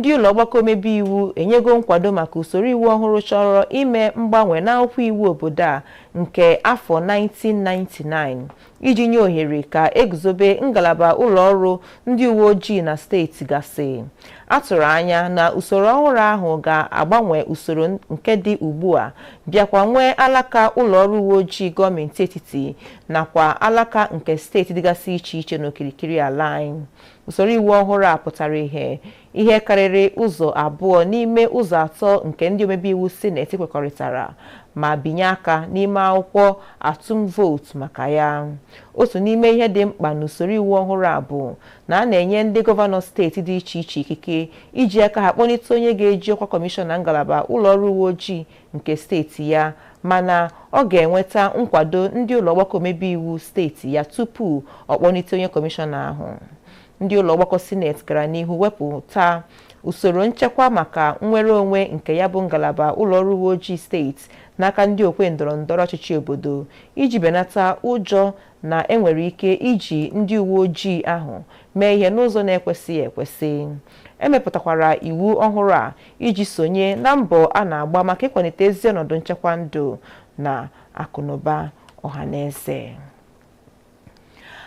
Ndị ụlọ ọgbakọ omebe iwu enyego nkwado maka usoro iwu ọhụrụ chọrọ ime mgbanwe n'akwụkwọ iwu obodo a nke afọ 1999 iji nye ohere ka eguzobe ngalaba ụlọ ọrụ ndị uwe ojii na steeti gasị. A tụrụ anya na usoro ọhụrụ ahụ ga-agbanwe usoro nke dị ugbu a, bịakwa nwee alaka ụlọ ọrụ uwe ojii gọọmenti etiti nakwa alaka nke steeti dịgasị iche iche n'okirikiri ala anyị. Usoro iwu ọhụrụ a pụtara ihe karịrị ụzọ abụọ n'ime ụzọ atọ nke ndị omebe iwu sineti kwekọrịtara ma binye aka n'ime akwụkwọ atụm vootu maka ya. Otu n'ime ihe dị mkpa n'usoro iwu ọhụrụ a bụ na a na-enye ndị gọvanọ steeti dị iche iche ikike iji aka ha kpọlite onye ga-eji ọkwa kọmishọna ngalaba ụlọ ọrụ uwe ojii nke steeti ya, mana ọ ga-enweta nkwado ndị ụlọ ọgbakọ omebe iwu steeti ya tupu ọ kpọlite onye kọmishọna ahụ. Ndị ụlọ ọgbakọ sineti gara n'ihu wepụta usoro nchekwa maka nnwere onwe nke ya bụ ngalaba ụlọ ọrụ uwe ojii steeti n'aka ndị okwe ndọrọ ndọrọ ọchịchị obodo iji benata ụjọ na enwere ike iji ndị uwe ojii ahụ mee ihe n'ụzọ na-ekwesịghị ekwesị. Emepụtakwara iwu ọhụrụ a iji sonye na mbọ a na-agba maka ịkwalite ezi ọnọdụ nchekwa ndụ na akụnụba ọhaneze.